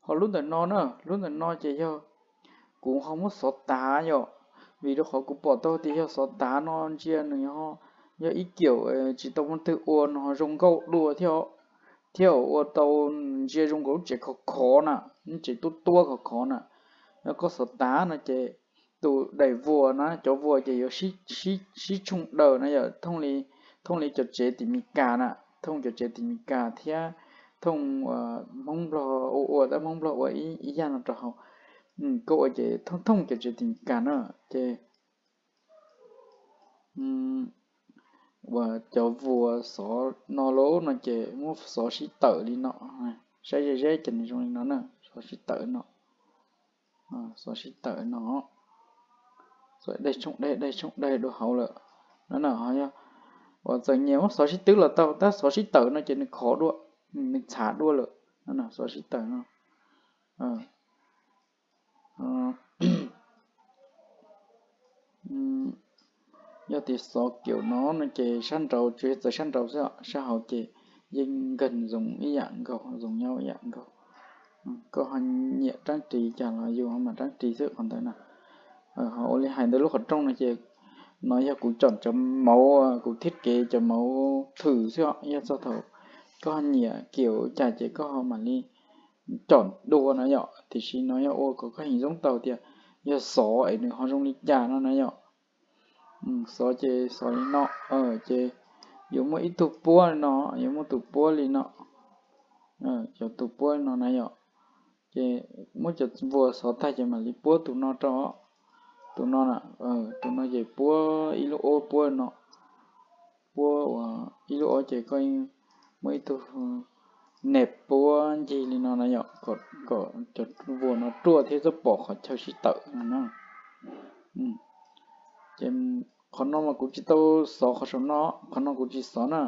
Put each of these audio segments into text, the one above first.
Ho lub ntawm no na, lub ntawm no ces yog kuv ho muab xov tav yom, vim rau qhov kuv pom tau tias yog xov tav no ntsia nws yog ib kiaum tsis tau muaj twg ua no zoo nkauj dua thiab, thiab ua tau ntsia zoo nkaus lub tsev khov khov na, lub tsev tuab tuab khov khov na. Yog koj xov tav no ces tus daim vuas na, cov vuas ces yuav sib tshooj daws na yom, thooj li cov tsev tim Meskas na, thooj cov tsev tim Meskas thiab thooj Hmoob Nplog ua ua tab Hmoob Nplog ua ib yam no rau hauv. Koj ua ces thooj thooj cov tsev tim Meskas na, ces uas cov vuas xov no lauj no ces muab xov sib tawm li no, saib ze zeb ces nws zoo li no na, xov sib tawm no, xov sib tawm no, xov dej tshooj dej dej tshooj dej dua hauv lawm no na. Ho yog uas txawm nyias muab xov sib twb los tau tab xov sib tawm no ces nws khov dua, nws txhav dua lawm no, xov sib tawm no. Yog tias xov kiaum no no ces sab nraud tsuas yog txawm sab nraud xwb, sab hauv ces yeej nkeeg zoo ib yam nkaus, zoo nyob ib yam nkaus. Koj ho nyiam rab ris cas los yus ho mam rab ris xwb qhov ntawd na. Ho ua li hais ntawm lub qhov rooj no ces no yog kuv chom cov mauv, kuv thiab kev cov mauv thwm xwb os. Yog txog thaum koj ho nyiam kiaum cas ces koj ho mam li chom dua na yom. Tiam sis no yog ua kom koj heem zoo tau tias yog xov es nws ho zoo li cas no na yom. Xov ces xov li no, ces yuav muaj ib tug puab li no, yuav muaj tus puab li no, cov tus puab li no na yom. Ces muab cov vuas xov tag ces mam li puab tus no rau, tus no, tus no ces puab ib lub ob puab no, puab ua ib lub ob ces koj muaj ib tug neb puab ncig li no na yom, kom cov vuas no ruaj thiab txhob pom qhov chaw sib tawm no na. Ces qhov no mas kuv tsis tau xov qhov saum no, qhov no kuv tsis xov na.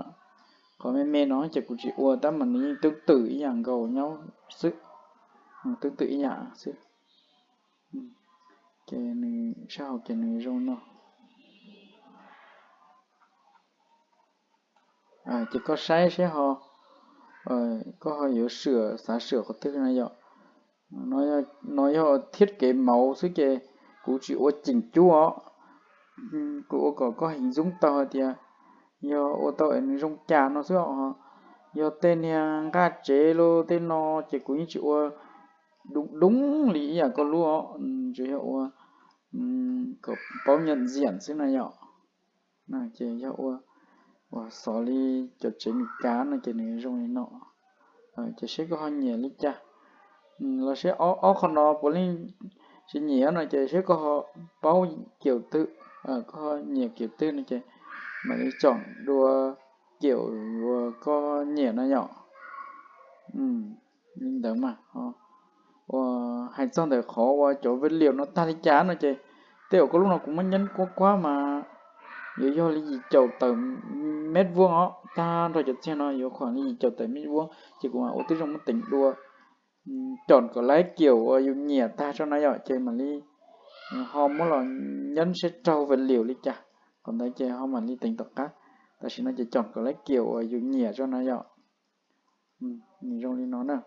Qhov me me no ces kuv tsis ua tab mas nws yeej twb twm ib yam nkaus nyob xwb, twb twm ib yam xwb. Ces nws sab hauv ces nws zoo no. Ces koj saib seb ho, koj ho yuav xav xav qhov twg na yom. No yog thiab kev mauv xwb ces kuv tsis ua ceem cub os. Kuv ua kom koj heem zoo tau hais tias yog ua tau es nws zoo cas no xwb os. Yog tej niag nqaj tsev los tej no ces kuv yeej tsis ua dub dub li ib yam koj lub os, tsuas yog ua kom paub nyam ntxiam xwb na yom. Ces yog ua, ua xov li cov tsev Meskas no ces nws zoo li no. Ces seb koj ho nyiam li cas, los seb ob qho no puav leej tsis nyiam no ces seb koj ho paub kiaum twg, koj ho nyiam kiaum twg no ces mam li chom dua kiaum uas koj nyiam no yom. Li ntawd mas, uas hais txog ntawm qhov uas cov ve liam no tag li cas no ces tej uas koj lub no kuv muab nyeeb kuab kuab mas yuav yog li yim caum tawm mej vuog os, tag nrho cov txiag no yuav khuam li yim caum tawm mej vuog ces kuv mam ua tib zoo muab teev dua, chom kom laib kiaum uas yus nyiam tag tso na yom, ces mam li ho muab los nyeeb seb raug ve liam li cas, qhov ntawd ces ho mam li teev tom qab. Tam sim no ces chom kom laib kiaum uas yus nyiam tso na yom. Nws zoo li no na.